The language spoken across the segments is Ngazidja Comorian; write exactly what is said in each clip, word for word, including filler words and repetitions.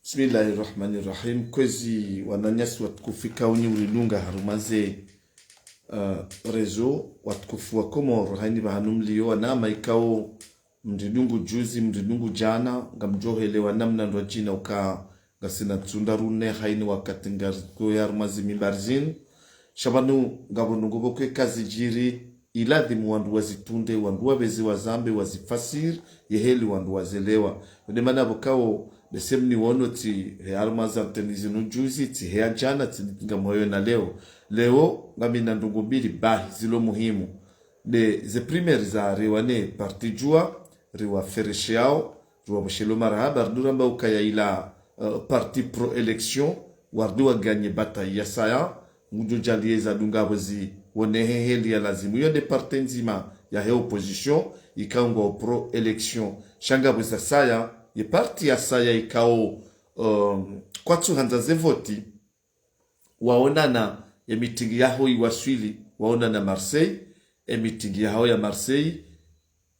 Bismillahi rahmani rahim. Kwezi wananyasi watukufu ikao nyi uridunga harumwa ze, uh, réseau, watukufu wa Komoro, haini pvahanu mlio, wanama ikao mridungu juzi, mridungu jana, ngamdjo helewa namna ndwadjina uka ngasina tsunda rune, haini wakati ngariko harumwa ze mimbari zinu. Sha pvanu ngapvo ndrongoo pvoko ikao zidjiri, iladhimu wandru wazitunde, wandru wapveze wazambe, wazifasiri, yeheli wandru wazelewa. Yo nde mana pvokao, bese mniwono tsi, he harumwa ze antenne zinu juzi, tsi he ya jana, tsi ngamwayo na leo. Leo, ngamina ndrongoo mbili, bahi, zilo muhimu. Nde ze primaires zarewa ne parti Juwa, riwaferesheyao, riwapvoshelo marahaba, riduramba ukaya ila, uh, parti pro-élection, warudi waganye bataille ya saya, ngudjo djaliye zadunga pvwezi wonehe heli ya lazimu. Yo nde parti ndzima yahe opposition, ikao ngwao pro-élection. Sha ngapvo za saya, ye parti ya saya ikao, um, kwatsu handza ze voti, waonana, ye meeting yaho iwaswili, waonana Marseille, ye meeting yaho ya Marseille,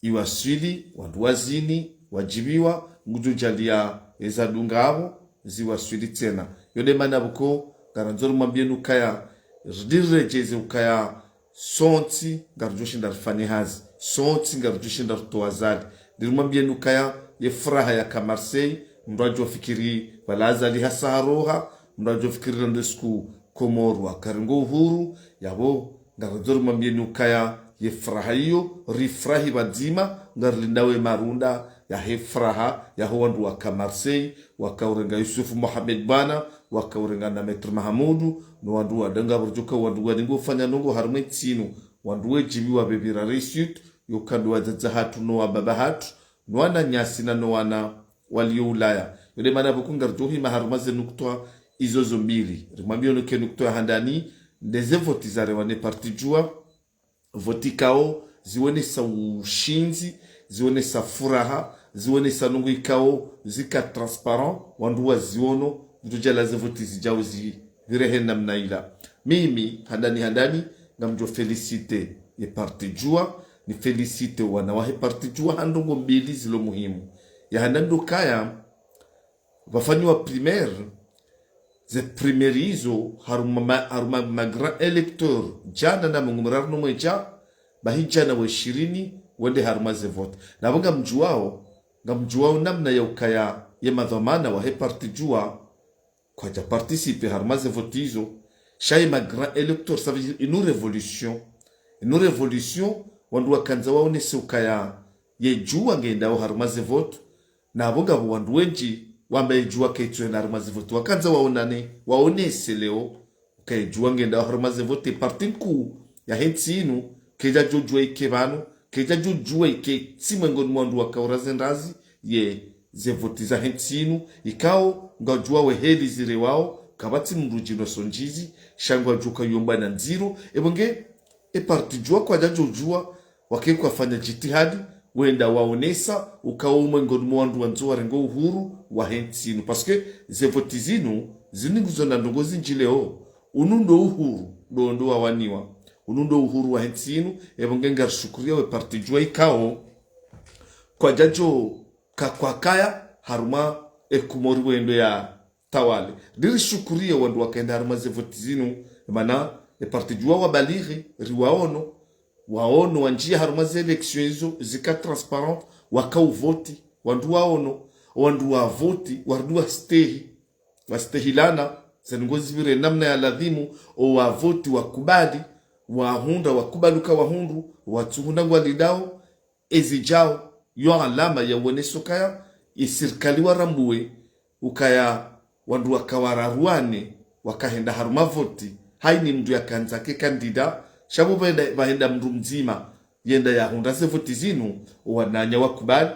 iwaswili, wandru wazini, wadjibiwa, ngudjo djaliya eza dunga apvo, ziwaswili tsena. Yo nde mana pvoko, ngarandzo rimwambiyeni ukaya, ridjiredjeze ukaya, sontsi, ngaridjo shinda rifanye hazi, sontsi, ngaridjo shinda ritowa zali. Ndirimwambiyeni ukaya, ye furaha yaka Marseille, mndru adjo fikiri, pvala Azali hasa haroha, mndru adjo fikiri ndo siku Komoro wakarenga uhuru, yapvo, ngarandzo rimwambiyeni ukaya ye furaha iyo, rifurahi pvadzima, ngarilindao ye marunda yahe furaha, yaho wandru waka Marseille, wakaurenga Youssouf Mohamed Boina, wakaurenga na Maître Mahamoudou, no wandru wadanga pvurudjuka wandru walingo ufanya ndrongoo harumwa entsi inu, wandru wedjibiwa pvepvira réussite, yo ukaya ndo wadzadze hatru no wababa hatru, no wananyasi na no wana walio Ulaya. Yo nde mana pvoko ngaridjo hima harumwa ze nukutwa izo zo mbili. Rimwambiye ono ke nukutwa ya handani, nde ze voti zarewa ne parti Juwa, voti ikao, zionesa ushindzi, zionesa furaha, zionesa ndrongoo ikao, zika transparent, wandru waziono, ngudjo djaliya ze voti zidjao zipvire he namna ila. Mimi, handani, handani, ngamdjo féliciter ye parti Juwa, ni féliciter wana wahe parti Juwa ha ndrongoo mbili zilo muhimu. Ya handani ndo ukaya, pvafanyiwa primaire, ze primaire izo harumwa ma, harumwa ma grand électeur, djana na mengo miraru no mwedja, bahi djana wa ishirini, wende harumwa ze voti. Na pvo ngamdjuwao, ngamdjuwao namna ya ukaya ye madhwamana wahe parti Juwa, kwadja participer harumwa ze voti izo, sha ye ma grand électeur, ça veut dire inu révolution. Inu révolution, wandru wakandza waonese ukaya ye Juwa ngeyendao harumwa ze voti, na pvo ngapvo wandru wendji wamba ye Juwa kayitsuhenda harumwa ze voti. Wakandza waonane, waonese leo, ukaya ye Juwa ngeyendao harumwa ze voti, parti nkuu yahe ntsi inu, kayidjadjo djuwa ike pvanu, kayidjadjo djuwa ike tsi mwengoni mwa wandru wakaura ze ndrazi, ye ze voti zahe ntsi inu, ikao, ngwadjuwao ye heli zirewao, kapvatsi mndru djino sondjizi, sha ngwadjuwa ukaya yo mbwana ndziro, epvo nge, e parti Juwa kwadjadjo djuwa, wake kwafanya djitihadi, wenda waonesa, ukaya wo mwengoni mwa wandru wandzo warenge uhuru wahe ntsi inu. Parce que ze voti zinu, zinu nguzo na ndrongoo zindji leo, unu ndo uhuru, ndo, ndo wawaniwa. Unu ndo uhuru wahe ntsi inu, epvo nge ngarishukuriyao we parti Juwa ikao, kwadjadjo ka kwakaya, harumwa e Komori wendo ya tawale. Ndirishukuriye wandru wakaenda harumwa ze voti zinu, mana e parti Juwa wabalighi, riwaono, waono wandjiya harumwa ze élection izo, zika transparent, wakauvoti, wandru waono, wandru wavoti, warudi wastehi, wastehilana, ze ndrongoo zipvire namna ya ladhimu, o wavoti wakubali, wahundra, wakubali uka wahundru, watsuhundra ngwalindao, ezidjao, yo alama ya uonesa ukaya, ye sirikali warambuwe, ukaya wandru waka wararu wane, wakahenda harumwa voti, haina mndru yakandza ke candidat, sha pvo pvahenda, pvahenda mndru mdzima, yenda yahundra ze voti zinu, owananya wakubali,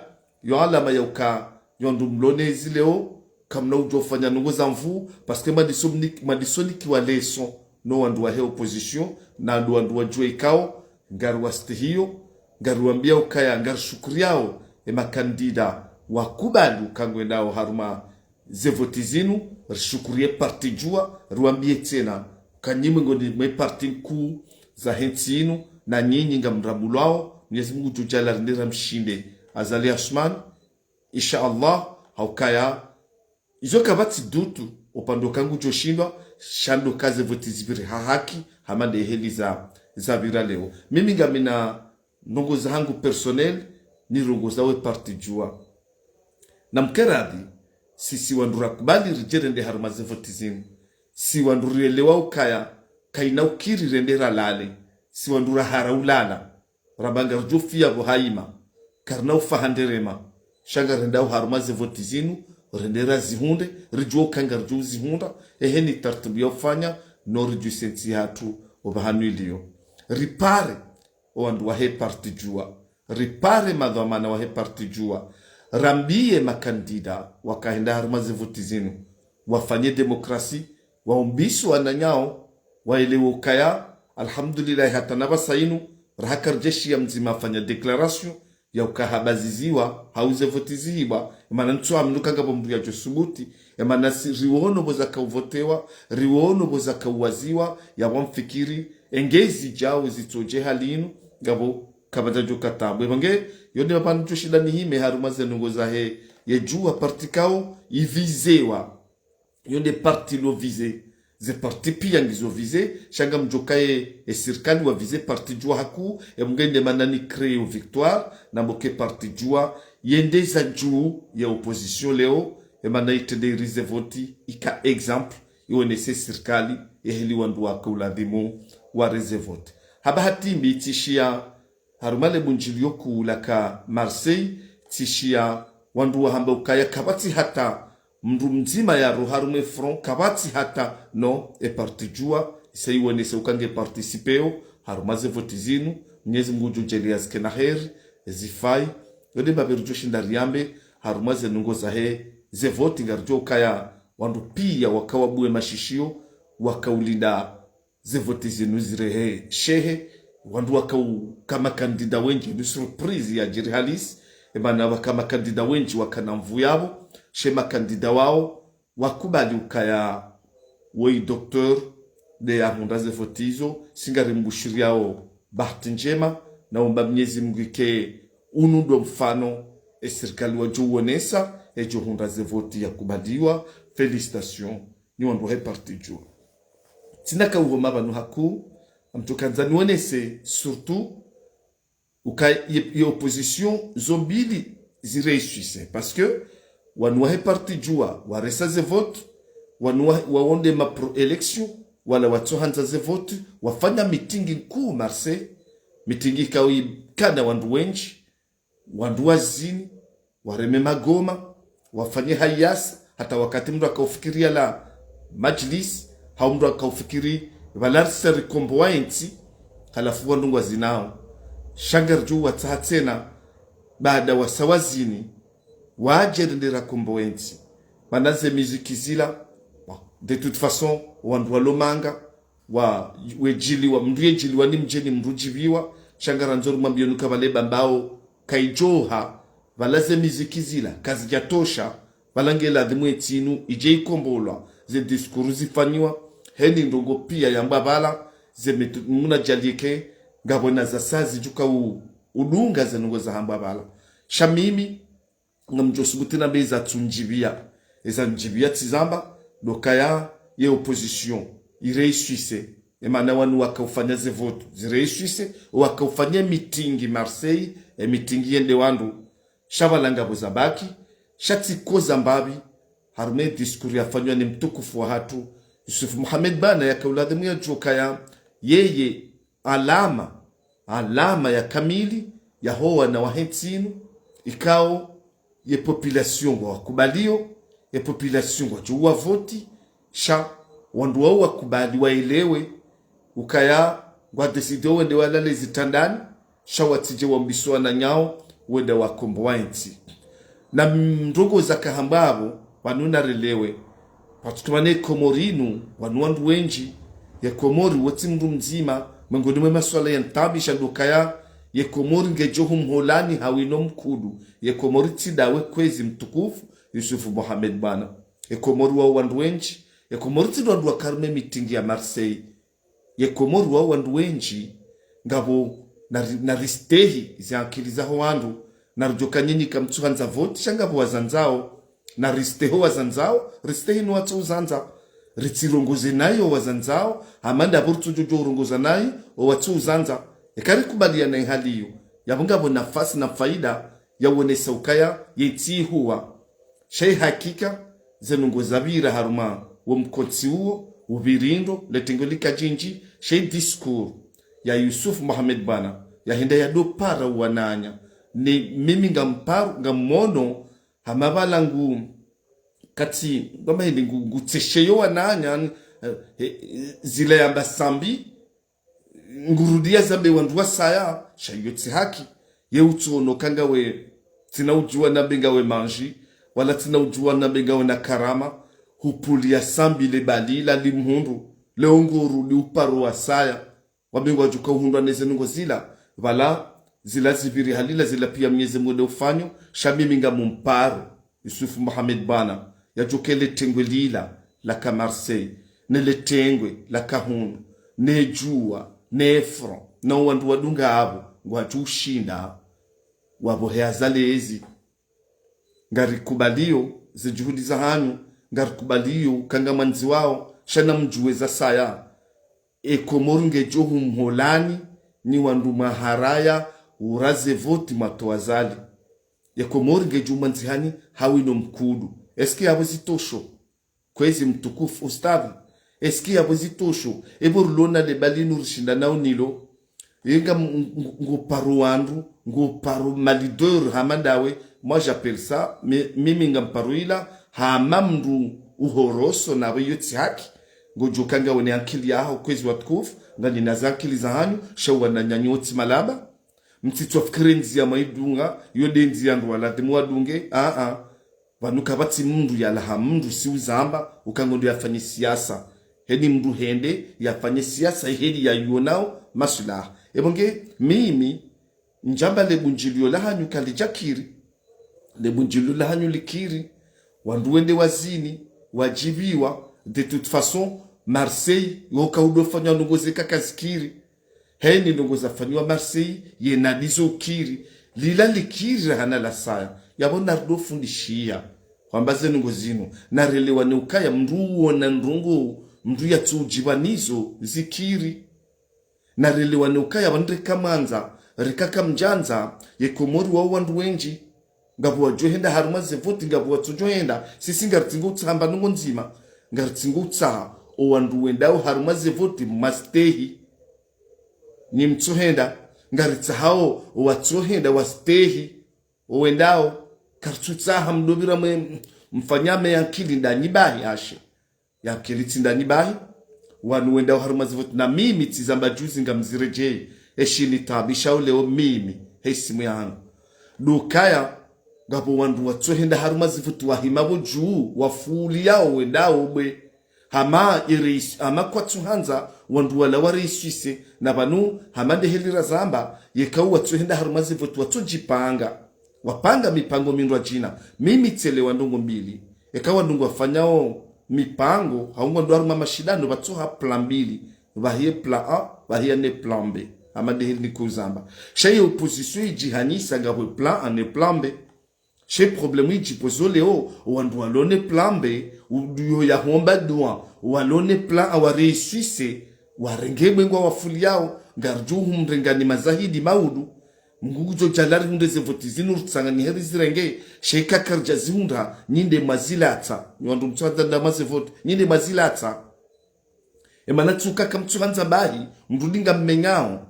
yo alama ya uka, yo ndru mlonezi leo, kamna udjo fanya ndrongoo za nvuu, parce que madiso mnik-, madisonikiwa leçon, no wandru wahe opposition, na ndo wandru wadjuwa ikao, ngariwastehiyo, ngariwambiya ukaya, ngarishukuriyao, e makandida wakubali uka ngwendao harumwa ze voti zinu, rishukuriye parti Juwa, riwambiye tsena, uka nyi mwengoni mwe parti nkuu zahe ntsi inu, na nyinyi ngamrambulwao, Mwenyezi Mungu ngudjo djaaliya rende ramshinde. Azali Assoumani, insha Allah, ha ukaya Izo kapvatsi dutu, opvandre uka ngudjo shindwa, sha ndo uka ze voti zipvire ha haki, hama nde heli za, zapvira leo. Mimi ngamina ndrongoo zahangu personnel, nirongoza we parti Juwa. Na mkeradhi, sisi wandru rakubali ridje rende harumwa ze voti zinu. Si wandru rielewa ukaya, kayina ukiri rende ralale. Si wandru rahara ulala. Ramba ngaridjo fiya pvo hayima. Karina ufa hande rema. Sha ngarendao harumwa ze voti zinu, rende razihundre, ridjuwa uka ngaridjo uzihundra, ehe ni tartibu ya ufanya, no ridjuse ntsi yahatru opvahanu iliyo. Ripare, owandru wahe parti Juwa. Ripare madhwamana wahe parti Juwa. Rambiye makandida wakahenda harumwa ze voti zinu. Wafanye demokrasi, waumbise wananyawo, waelewe ukaya, alhamdulillah, hata na pvasa inu, raha karidjashiya mdzima afanya déclaration, ya uka habaziziwa, hau ze voti zihibwa, emana ntsu amnuka ngapvo mndru yadjo subuti, emana si, riwono pvo zaka uvotewa, riwono pvo zaka uwaziwa, yapvo mfikiri, engezi djao zitsodje hali inu, ngapvo kapvadjadjo ka tabu. Epvo nge, yo nde mapvandru djo shinda nihime harumwa ze ndrongoo zahe, ye Juwa parti kao, ivizewa. Yo nde parti lo visé. Ze parti piya ngizo visé, sha ngamdjo kaya e sirikali wa visé parti Juwa hakuu, emwe nge nde mana ni créer Victoire, na mboke parti Juwa, yende za dju ya opposition leo, emana itrende irize voti, ika exemple, iwonese sirikali, eheli wandru waka uladhimu, wareze voti. Hapvaha tsi mbi tsishiya, harumwa le bundjilio kuu laka Marseille, tsishiya wandru wahamba ukaya kapvatsi hata mndru mdzima yaro harumwa e front, kapvatsi hata no e parti Juwa, isa iwonese uka nge participeo harumwa ze voti zinu, Mnyezi Mngu udjo djaaliya zike na heri, zifayi, yo nde mbapvi ridjo shinda riambe, harumwa ze ndrongoo zahe, ze voti ngaridjo ukaya, wandru piya waka wabuwe mashishiyo, waka ulinda ze voti zinu zirehe shehe, wandru waka uka makandida wendji, ni surprise yadjiri halisi, emana waka makandida wendji wakana nvuu yapvo, she makandida wao, wakubali ukaya woyi docteur, nde yahundra ze voti izo, si ngarimbushiriyao bahati ndjema, na umba Mnyezi Mngu ike unu ndo mfano, e sirikali wadjo uwonesa, edjo hundra ze voti yakubaliwa, félicitations. Ni wandru wahe parti Juwa. Tsina ka uhoma pvanu hakuu, ngamdjo kandza niwonese surtout, uka ye, ye opposition zo mbili ziréussisse. Parce que, wanu wahe parti Juwa, waresa ze voti, wanu wa, wawonde ma pro-élection, wala watsohandza ze voti, wafanya mitingi nkuu Marseille, mitingi ikao ikana wandru wendji, wandru wazini, wareme magoma, wafanye hayasa, hata wakati mndru akaufikiri yala majlis, hau mndru akaufikiri pvala risa rikombowa entsi, halafu wandru ngwazinao. Sha ngaridjo watsaha tsena, baada wasa wazini, wadje rende rakombowa entsi. Mana ze miziki zila, bon, de toute façon, wandru walo manga, wa, wedjiliwa, mndru yedjiliwa ni mdjeni mndru djipviwa, sha ngarandzo rimwambiye nuka pvale Bambao, kayidjoha, pvala ze miziki zila, kazidjatosha, pvala nge ladhimu entsi inu, idje ikombolwa, ze discours zifanyiwa, heni ndrongoo piya yambwa pvala, ze mitu, muna djalike, ngapvo na za sazi djuka u, udunga ze ndrongoo zahambwa pvala. Sha mimi, ngamdjo subuti nambe eza tsundjipviya. Eza ndjipviya tsizamba, ndo ukaya ye opposition, iréussisse. Emana wanu wakaufanya ze voti, ziréussisse, wakaufanya mitingi Marseille, e mitingi yende wandru. Sha pvala ngapvo zabaki, sha tsiko za mbapvi, harumwa e discours yafanywa ni mtukufu wahatru, Yusuf Mohamed Bana yakaulazimu yadjuwe ukaya, yeye, alama, alama ya kamili, ya ho wana wahe ntsi inu, ikao ye population ngwawakubaliyo, ye population ngwadjo uwavoti, sha wandru wao wakubali waelewe, ukaya ngwadécidé wende walale zitrandani, sha watsidje wambiswa na nyawo, wende wakombowa entsi. Na ndrongoo zakahambwa apvo, pvanu narelewe. Pvatsu tumane Komori inu, wanu wandru wendji, ye Komori wotsi mndru mdzima, mengoni mwe maswala ya ntaabisha ndo ukaya, ye Komori ngedjo humholani hawino mkudu, ye Komori tsi ndawe kwezi mtukufu, Yusuf Mohamed Bana. Ye Komori wao wandru wendji, ye Komori tsi ndo wandru waka harumwa e mitingi ya Marseille. Ye Komori wao wandru wendji, ngapvo nari, naristehi ze ankili zaho wandru, naridjoka nyinyi kamtsuhandza voti, sha ngapvo wazandzao, Na ristehi owazandzao, ristehi no watsouzandza. Ritsirongoze nayi owazandzao, hama ndapvo ritsudjodjo urongoza nayi owatsouzandza. Eka rikubaliana ihali iyo, yapvo ngapvo nafasi na faida ya uonesa ukaya yentsi ihuwa. Sha ye hakika, ze ndrongoo zapvira harumwa wo mkontsi uwo, upviri ndro, le tengwe lika djindji, sha ye discours ya Yusuf Mohamed Bwana, yahenda yadopara owananya. Ni mimi ngamparo, ngammono, hama pvala ngu, kati, ngwamba hindri ngu, ngutsesheyo wananya, eh, eh, zila yamba Sambi, ngurudia zambe wandru wasaya, sha iyo tsi haki. Ye utsono ka ngawe, tsina udjuwa nambe ngawe mandji, wala tsina udjuwa nambe ngawe na karama, hupulia Sambi le bali la limhundru, leo ngurudi uparo wasaya. Wambe ngwadjoka uhundrwa neze ndrongoo zila, pvala zila zipviri halila zila pia Mnyezi Mungu nde ufanyo, sha mimi ngamumparo, Yusuf Mohamed Bwana, yadjoke le tengwe lila laka Marseille, ne le tengwe laka hunu, ne djuwa, ne front, na owandru wadunga apvo, ngwadjo ushinda, wapvohe Azali ezi. Ngarikubaliyo ze juhudi zahanyu, ngarikubaliyo ka ngamwandziwao, sha namdjuwe zasaya. E Komori ngedjo humholani, nyi wandru mwaharaya, uraze voti mwatowe Azali. E Komori ngedjo mwandzihani, hawu ino mkudu. Est-ce que yapvo zitosho? Kwezi mtukufu ustadhi. Est-ce que yapvo zitosho? Epvo rilo na le bali linu rishinda nao nilo. Inga m-, ng-, ngoparo wandru, ngoparo ma leader hama ndawe, moi j'appelle ça, mi-, mimi ngamparo ila, hama mndru uhoroso nawe iyo tsi haki, ngodjoka ngawe ne ankili yaho kwezi watukufu, nganyi na ze ankili zahanyu, sha owananyanyu wotsi malaba. Mtsitsofikiri ndziya mwaidunga, iyo nde ndziya ndrwa ladhimu wadunge, a-a. Pvanu kapvatsi mndru yalaha mndru si uzamba, uka ngondo yafanye siasa. Heni mndru hende yafanye siasa, heli yayonao maswilaha. Epvo nge, mimi, ndjamba le bundjilio lahanyu kalidjakiri. Le bundjilio lahanyu likiri. Wandru wende wazini, wadjipviwa. De toute façon, Marseille, yoka udofanywa ndrongoo zeka kazikiri. Heni ndrongoo zafanyiwa Marseille, ye nadizo ukiri. Lila likiri rahana lasaya. Yapvo narido fundishiya. Hwamba ze ndrongoo zinu. Narelewane ukaya mndru uona ndrongoo, mndru yatso udjipva nizo, zikiri. Narelewane ukaya pvanu reka mwandza, reka kamdjandza, ye Komori wao wandru wendji. Ngapvo wadjohenda harumwa ze voti, ngapvo watsodjohenda. Sisi ngaritsingo utsaha mba ndrongoo ndzima. Ngaritsingo utsaha, owandru wendao harumwa ze voti mwastehi. Nyi mtsohenda, ngaritsahao, owatsohenda wastehi. Owendao, karitsutsaha mdopvira mwe, mfanyame ye ankili ndanyi bahi ashe. Ye ankili tsi ndanyi bahi, wanu wendao harumwa ze voti na mimi tsizamba juzi ngamziredjeyi, eshi nitaabishao leo mimi, he isimu yahangu. Ndo ukaya, ngapvo wandru watsohenda harumwa ze voti wahima pvo dju, wafuliao wendao bwe. Hama ye reis-, hama kwatsuhandza, wandru wala wa réussisse, na pvanu, hama nde heli razamba, yeka watsohenda harumwa ze voti watsodjipanga. Wapanga mipango mindrwadjina. Mimi tselewa ndrongoo mbili. Eka wandru ngwafanyao mipango, hau ngwandao harumwa mashindano, pvatsoha plan mbili. Pvahiye plan A, pvahiya ne plan B. Hama nde heli niko uzamba. Sha ye opposition idjihanyisa ngapvo plan A ne plan B. Sha ye problème idjipozo leo, owandru walo ne plan B, uduyo yahomba dua, walo ne plan A wa réussisse, warenge bwe ngwawafuliao, ngaridjo humrengani mazahidi maudu, Mngu ngudjo djaaliya rihundre ze voti zinu ritsanganye heri zirenge, sha eka karidja zihundra, nyi nde mwazilatsa. Nyi wandru mtsuhandza nda mwaze voti, nyi nde mwazilatsa. Emana tsi uka kamtsuhandza bahi, mndru ndi ngammenyao.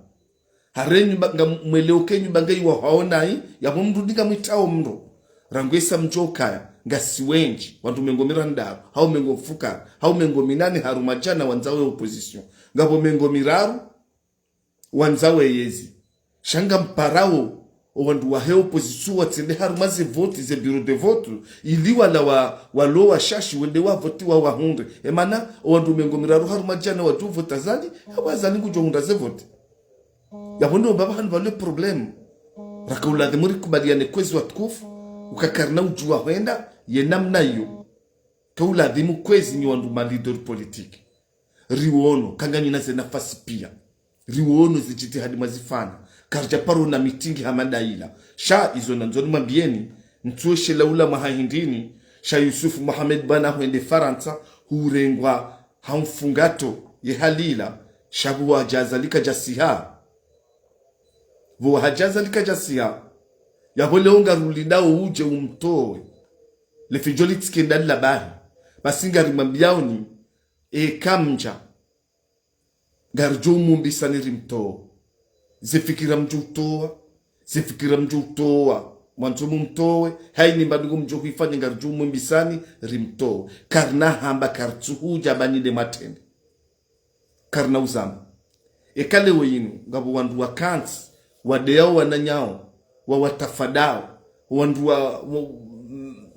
Hare nyumba, ngamweleo ke nyumba nge iwa hwaonayi, yapvo mndru ndi ngamwitao mndru. Rangu esa mdjo ukaya, ngasi wendji, wandru mengo mirandaru, hau mengo mfukare, hau mengo minane harumwa djana wandzawo ye opposition. Ngapvo mengo miraru, wandzawo ye yezi. Sha ngamparao, owandru wahe opposition watsende harumwa ze voti, ze bureau de vote, ili wala wa, walo washashi wende wavoti wawahundre. Emana, owandru mengo miraru harumwa djana wadjo vota Azali, hapvo Azali ngudjo hundra ze voti. Yapvo ndo mbapvi hanu pvalo problème. Raka uladhimu rikubaliane kwezi watukufu, uka karina udjuwa hwenda, ye namna iyo. Ka uladhimu kwezi nyi wandru ma leader politique. Riwono, ka nganyi na ze nafasi pia. Riwono ze djitihadi mwazifanya. Karidja paro na mitingi hama nda ila. Sha izo nandzo nimwambiyeni, ntsuweshela ula mwaha hindrini, Sha Yusuf Mohamed bwana hwende Farantsa, hurengwa ha mfungato ye hali ila, sha pvo wadjaza lika djasiha. Pvo wadjaza lika djasiha. Yapvo leo ngarulindao udje umtowe. Le fidjo litsikenda lila bahi. Basi ngarimwambiaoni, e kamdja. Ngaridjo umumbisani rimtowe. Ze fikira mdjo utowa. Ze fikira mdjo utowa. Mwandzo mumtowe. Haini mbandungu mdjo huifanya ngaridjo umumbisani rimtowe. Karina hamba karitsuhudja bani nde matrende. Karina uzamba. Eka leo inu, ngapvo wandru wakantsi, wadeyao wananyao, wawatafadao, wandru wa, wa, mm,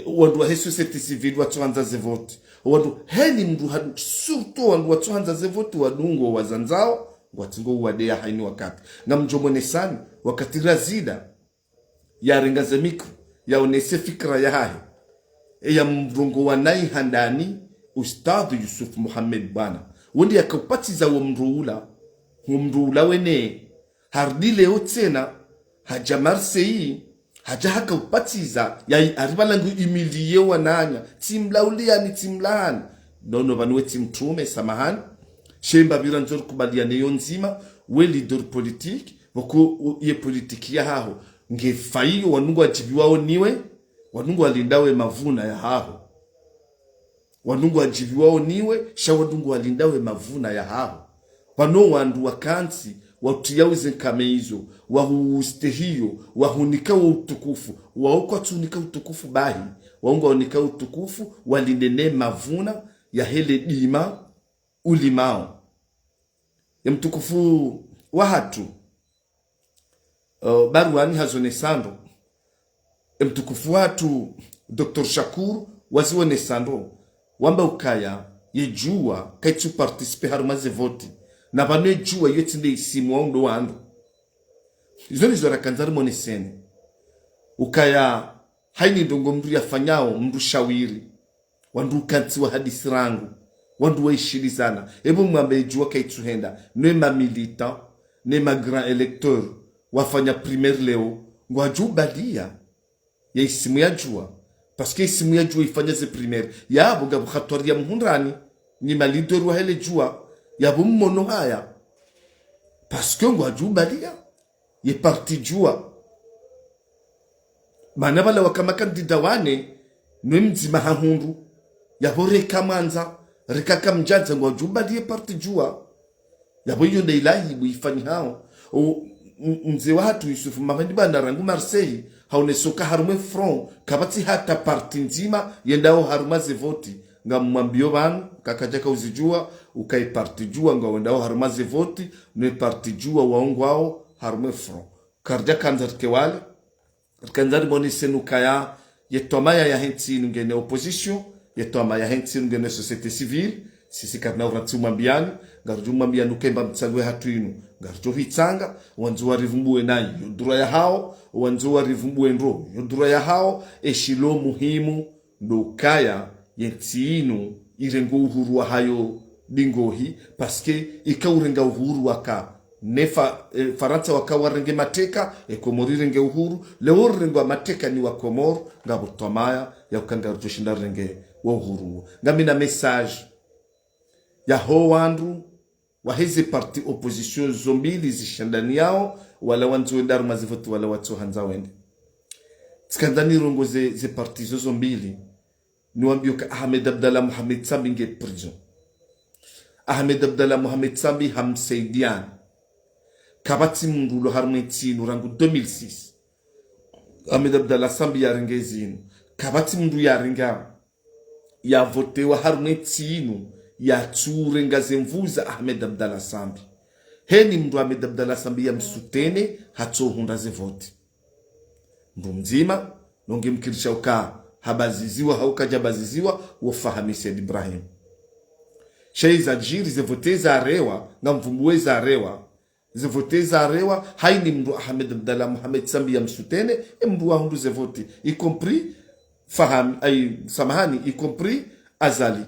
wandru wa he société civile watsohandza ze voti. Wandru, heni mndru hadu, surtout wandru watsohandza ze voti wadungo wazandzao, ngwatsingo uwadeya haini wakati. Ngamdjo mwonesani, wakati Razida, yarenga ze micro, yaonese fikira yahahe. Eya mrongoa nayi handani, Ustadh Yusuf Mohamed bwana. Wo nde yakaupatiza wo mndru ula, wo mndru ula wene, harudi leo tsena, hadja Marseille, hadja hakaupatiza, yayi aripvala ngu humilier wananya, tsimlauliani, tsimlani. Nono pvanu we tsimtrume, samahani. She mbapvi randzo rikubaliane yo ndzima, we leader politique, pvoko u-, ye politique yahaho. Nge fayi yo wandru ngwadjiviwao niwe, wandru ngwalindao ye mavuna yahaho. Wandru ngwadjiviwao niwe, sha wandru ngwalindao ye mavuna yahaho. Pvanu wandru wakantsi, wahutriya uze nkame izo, wahustehiyo, wahunika wo utukufu, wao kwatsunika utukufu bahi, wao ngwahunika utukufu, walinde ne mavuna, yahe le dima, ulimao. Ye mtukufu wahatru, eh, Baruani hazonesa ndro. Ye mtukufu wahatru, Docteur Shakur, wazionesa ndro. Wamba ukaya, ye djuwa, kaitsu participer harumwa ze voti. Na pvanu ye djuwa, yo tsi nde isimu wa undo wandru. Izo ndizo rakandza rimwoneseni. Ukaya, haini ndrongo mndru yafanyao, mndru shawiri. Wandru ukantsi wahadisi rangu. Wandru waishilizana. Epvo mwambe ye djuwa kaitsuhenda. Ne ma militants, ne ma grands électeurs. Wafanya primaire leo. Ngwadjo ubaliya. Ye isimu ya djuwa. Parce que isimu ya djuwa ifanya ze primaire. Yapvo ngapvo hatwari ya muhundrani. Ni ma leader wahe le djuwa. Yapvo mmono haya. Parce que ngwadjo ubaliya. Ye parti djuwa. Mana pvala waka ma candidat wane, nwe mdzima hahundru. Yapvo reka mwandza, reka kamdjandza ngwadjo ubaliye parti djuwa. Yapvo iyo nde ilahibu ifanyihao. O, m-, mze wahatru Yusuf Mohamed bwana rangu Marseille, haonesa uka harumwa ye front, kapvatsi hata parti ndzima, yendao harumwa ze voti. Ngamwambiyo pvanu, kakadja kauzidjuwa, uka ye parti djuwa, ngwendao harumwa ze voti, ne parti djuwa wao ngwao harumwa ye front. Karidja kandza rike wale, rikandza rimwoneseni ukaya, ye twamaya yahe ntsi inu ngena opposition, ye twamaya yahe ntsi inu ngena société civile, sisi karina uratsi umwambiyani, ngaridjo umwambiyani uka emba mtsango yahatru inu, ngaridjo hitsanga, wandzo warivumbuwe nayi, yo droit yahawo, wandzo warivumbuwe ndro, yo droit yahawo, eshilo muhimu, ndo ukaya, ye ntsi inu, irenge uhuru wahayo dingohi, parce que ika urenga uhuru waka, ne Fa-, eh, Farantsa waka warenge mateka, e Komori irenge uhuru, leo rirengwa mateka ni wa Komori, ngapvo twamaya, ya uka ngaridjo shinda rirenge wo uhuru. Ngamina message, yaho wandru, wahe ze parti opposition zo mbili zishandaniyao, wala wandzo wende harumwa ze voti wala watsohandza wende. Tsikandza nirongoze ze parti zo zo mbili, niwambiyo uka Ahmed Abdallah Mohamed Sambi nge prison. Ahmed Abdallah Mohamed Sambi hamsaidiani. Kapvatsi mndru ulo harumwa ye ntsi inu rangu deux mille six. Ahmed Abdallah Sambi yarenge zinu. Kapvatsi mndru yarenga yavotewa harumwa ye ntsi inu, yatsurenga ze nvu za Ahmed Abdallah Sambi. Heni mndru Ahmed Abdallah Sambi yamsoutenir, hatsohundra ze voti. Mndru mdzima, nonge mkirisha uka, habaziziwa, hau kadjabaziziwa, wo Fahami Said Ibrahim. Sha iza djiri, ze voti zarewa, ngamvumbuwe zarewa, ze voti zarewa, haini mndru Ahmed Abdallah Mohamed Sambi yamsoutenir, e mndru wahundru ze voti, y compris Fahami, ay, samahani, y compris Azali.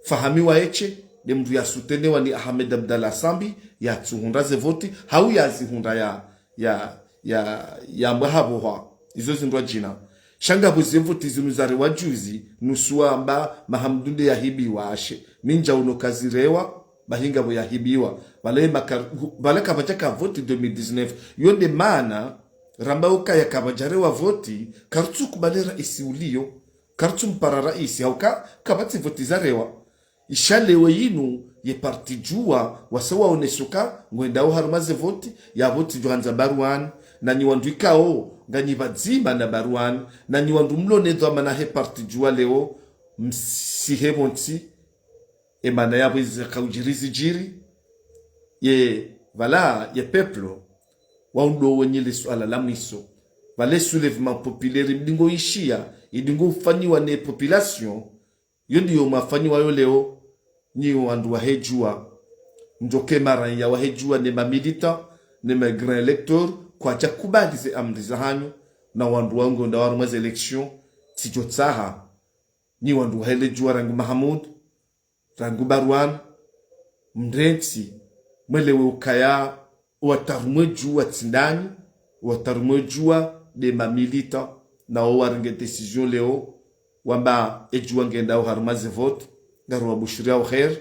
Fahami Waeshe, nde mndru yasoutenir wa ni Ahmed Abdallah Sambi, yatsuhundra ze voti, hau yazihundra ya, ya, ya, yambwa hapvo hwa. Izo zindrwa djina. Sha ngapvo ze voti zinu zarewa juzi, nusu wamba Mahamudu nde yahibiwa ashe. Mi ndjaono kazirewa, bahi ngapvo yahibiwa. Pvale maka-, pvale kapvadjaka voti deux mille dix-neuf. Yo nde mana, ramba ukaya kapvadjarewa voti, karitsukubali raisi uliyo. Karitsumpara raisi, hauka, kapvatsi voti zarewa. Isha leo yinu ye parti Juwa wasa waonesa uka ngwendao harumwa ze voti, yapvo tsidjo handza Barwani, nanyi wandru ikao nganyi pvadzima na Barwani, nanyi wandru mlo ne dhwamana he parti Juwa leo, msihe pvontsi, emana yapvo izi zaka udjiri zidjiri, ye pvala, ye peuple, wao ndo wenyi le suala la mwiso. Pvale soulèvement populaire, mdingo ishiya, idingo ufanyiwa ne population, yo ndiyo mwafanyiwa yo leo, nyi wandru wahe Juwa. Ndjoke maraya wahe Juwa ne ma militants, ne ma grands électeurs, kwadja kubali ze amri zahanyu, na wandru wangu nda harumwa ze élections, tsidjo tsaha. Nyi wandru wahe le Juwa rangu Mahamudu, rangu Barwani, mrentsi, mwelewe ukaya, owatarumwe Juwa tsi ndanyi, owatarumwe Juwa nde ma militants, na owarenge décision leo, wamba e Juwa ngendao harumwa ze voti, ngariwabushiriyao kheri,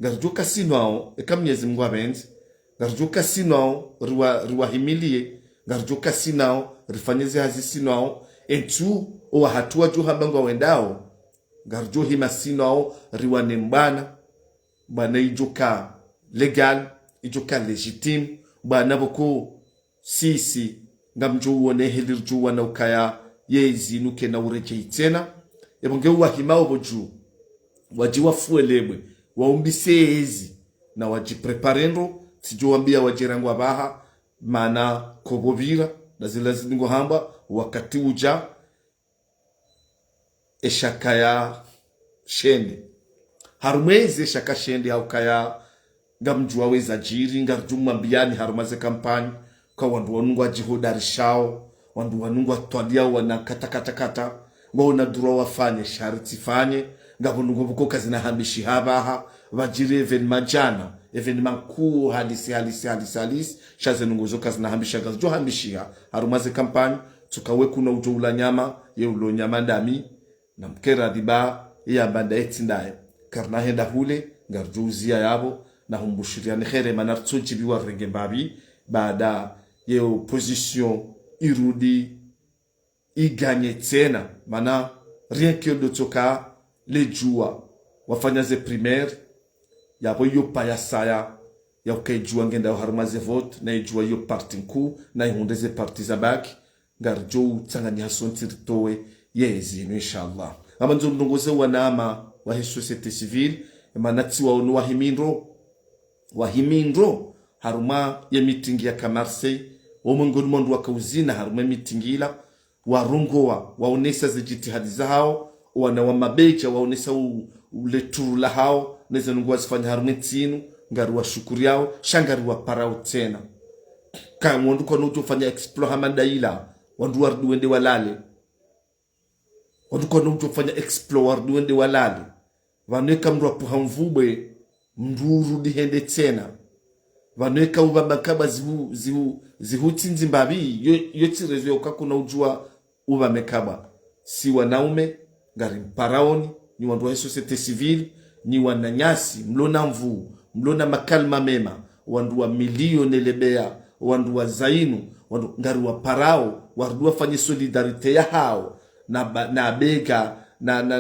ngaridjo kasinwao, eka Mwenyezi Mungu apvendze, ngaridjo kasinwao, riwa-, riwahimiliye, ngaridjo kasinwao, rifanye ze hazi sinwao, entsu, owahatru wadjo hamba ngwawendao, ngaridjo hima sinwao, riwane mbwana, mbwana idjoka légal, idjoka légitime, mbwana pvoko sisi, ngamdjo uone heli ridjo uwana ukaya, ye zinu kena uredjeyi tsena. Epvo nge uwahima opvo dju, wadji wafuwe lebwe, waumbise ezi, na wadji préparer ndro, tsidjo wambiya wadje rangu apvaha, mana kopvo pvira, na zila zidingo hambwa, wakati udja, eshaka ya shende. Harumwa ezi eshaka shende haukaya ngamdjuwa weza djiri, ngaridjo mwambiyani harumwa ze kampanyi, ka wandru wanu ngwadjihodarishao, wandru wanu ngwatwaliyao wana kata kata kata, ngwaona ndro wafanye, sha ritsifanye, ngapvo ndrongo pvoko kazina hambishiha apvaha, pvadjiri événement djana, événement nkuu halisi, halisi, halisi, halisi, sha ze ndrongo zo kazina hambishiha, ngazidjo hambishiha, harumwa ze kampanyi, tsuka we kuna udjo ula nyama, ye ulo nyama ndami, na mkera dhiba, ye yamba ndaye tsi ndaye. Karina henda hule, ngaridjo uziya yapvo, na humbushiriyani kheri, mana ritsodjibiwa renge mbapvi, baada ye opposition irudi, iganye tsena, mana rien que ndo tsoka le Juwa, wafanya ze primaires, yapvo iyo paya saya, ya uka e Juwa ngendao harumwa ze voti, na e Juwa iyo parti nkuu, na ihundre ze parti za baki, ngaridjo utsanganya sontsi ritowe ye zinu, inshallah. Ama ndzo mrongoze wanama wahe société civile, emana tsi waono wahimi ndro, wahimi ndro, harumwa ye meeting yaka Marseille, wo mwengoni mwa wandru waka uzina harumwa ye meeting ila, warongowa, waonesa ze djitihadi zahao, wana wa mabedja, waonesa u-, uleturu lahao, neze ndrongo wazifanya harumwa entsi inu, ngariwashukuriyao, sha ngariwaparao tsena. Ka wandru kwanu udjo fanya exploit hama nda ila, wandru warudi wende walale. Wandru kwanu udjo fanya exploit warudi wende walale. Pvanu eka mndru apvuha mvubwe, mndru urudi hende tsena. Pvanu eka upva makaba zihu-, zihu-, zihutsindzi mbapvi, yo, yo tsi raison ya uka kuna udjuwa upva makaba. Si wanaume, ngarimparaoni, nyi wandru wahe société civile, nyi wananyasi, mlo na nvuu, mlo na makalima mema, wandru wa milioni lebeya, wandru wa zainu, wandru ngariwaparao, warudi wafanye solidarité yahao, na ba-, na Bega, na, na,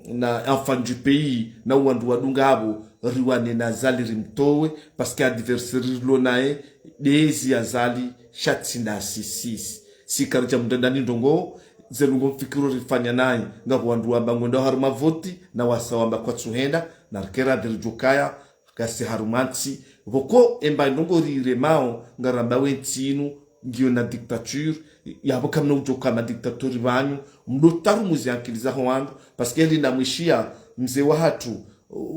na enfant du pays, na wandru wadunga apvo, riwane na Azali rimtowe, parce que adversaire rilo naye, ndezi Azali, sha tsi ndasi sisi. Si karidja mndrendani ndrongo, ze ndrongo mfikiro rifanya nayi, ngapvo wandru wamba ngwendao harumwa voti, na wasa wamba kwatsuhenda, na rikera diri djokaya, ngasi harumwa ntsi, pvoko emba ndrongo riremao, ngaramba we ntsi inu, ngiyo na dictature, yapvo kamna udjoka ma dictateur pvanyu, mdo tarumuzi ankili zaho wandru, parce que lina mwishiya mze wahatru,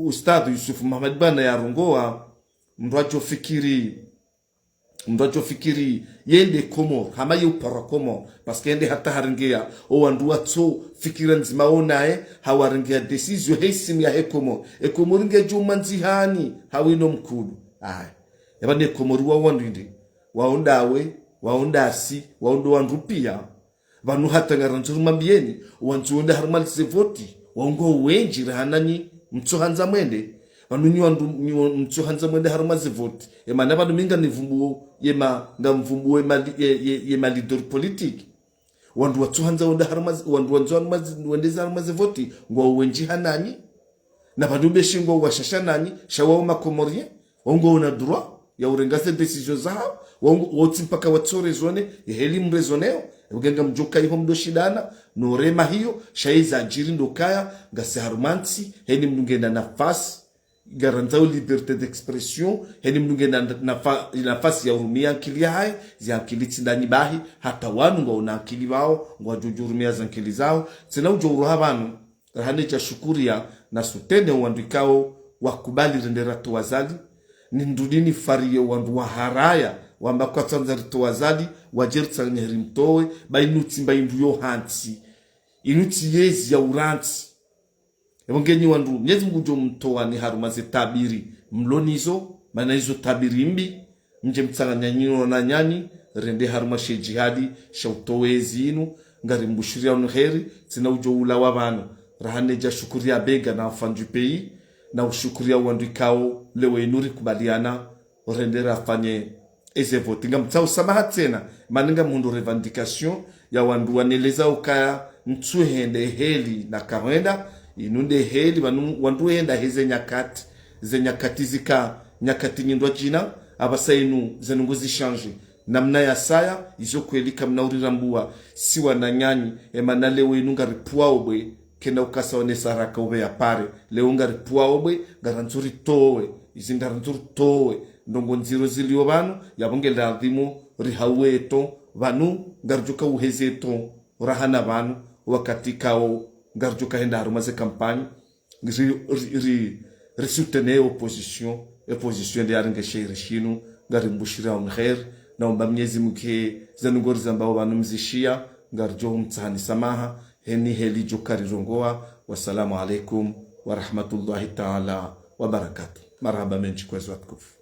Ustadh Yusuf Mahamadi Bwana yarongowa, mndru adjofikiri, mndru adjofikiri, yende Komori, hama ye uparwa Komori, parce que yende hata harengeya, o wandru watso fikira ndzima onaye, hawarengeya décision he isimu yahe Komori. E Komori ngedjo mandzihani, hawino mkulu. Ayi. Yapvo ne Komori wa wandru ndi, wao ndawe, wao ndasi, wao ndo wandru piya. Pvanu hata ngarandzo rimwambiyeni, wandru wende harumwa ze voti, wao ngwao wendji raha nanyi mtsuhandza mwende. Pvanu nyi wandru, nyi wa-, mtsuhandza mwende harumwa ze voti. Emana pvanu mi ngamvumbuo, yema, ngamvumbuo yema li-, ye, ye, yema leader politique. Wandru watsuhandza wende harumwa ze-, wandru wandzo harumwa ze-, wende za harumwa ze voti, ngwao wendji ha nanyi. Na pvanu beshi ngwao washasha nanyi, sha wao ma Comoriens, wao ngwaona droit ya urenga ze décision zahao, wao ngo-, wao tsi mpaka watso raisonner, yeheli mraisonneo, ugenga mdjoka iho mdo shindana, no rema hiyo, sha yeza djiri ndo kaya, ngasi harumwa ntsi, heni mdru ngena nafasi, ngarandzao liberté d'expression, heni mdru ngena nafa-, nafasi ya urumia ankili yahahe, ze ankili tsi ndanyi bahi, hata wanu ngwaona ankili pvao, ngwadjo djurumia ze ankili zao, tsena udjo uroha pvanu, raha nedja shukuriya na soutenir wandru ikao wakubali rende ratowe Azali, ni ndrudi nifariye wandru waharaya, wamba kwatsandza ritowe Azali, wadje ritsanganye rimtowe, ba inu tsi mba indru yo hantsi, inu tsi yezi ya urantsi. Epvo ngenyi wandru, Mnyezi Mngu udjo mtowa ni harumwa ze tabiri mlo nizo, mana izo tabiri mbi, mdje mtsanganye nyinyi no wananyanyu, rende harumwa she jihadi, sha utowa ezi inu, ngarimbushiriyao ni heri, tsena udjo ulawa pvanu. Raha nedja shukuriya Bega na Enfants du Pays, na ushukuriya wandru ikao, leo inu rikubaliana, rende rafanye eze voti. Ngamtsaho samaha tsena, mana ngamhundro revendication ya wandru waneleza ukaya ntsu hende heli na kahwenda, inu nde heli, pvanu wandru henda heze nyakati, ze nyakati zika, nyakati nyindru djina, apvasa inu ze ndrongoo zi changer. Namna ya saya, izo kweli kamna urirambua, si wananyanyu, emana leo inu ngaripvuao bwe, kena ukasa onesa haraka uve ya pare. Leo ngaripvuao bwe, ngarandzo ritowe. Izi ngarandzo ritowe. Ndrongoo ndziro zilio pvanu, yapvo nge ladhimu rihauwe eto. Pvanu, ngaridjoka uheze eto. Raha na pvanu, wakati kao, ngaridjoka henda harumwa ze campagne. Ri, ri, ri, ri soutenir opposition. Opposition nde yarenge sheheri shinu, ngarimbushiriyao ni heri. Na umba Mnyezi Mngu ke, ze ndrongoo rizambao pvanu mzishiya, ngaridjo mtsahani samaha. Heni heli djo karirongoa. Wassalamu alaikum wa rahmatullahi taala wa barakatuh. Marahaba mendji kwezi watukufu.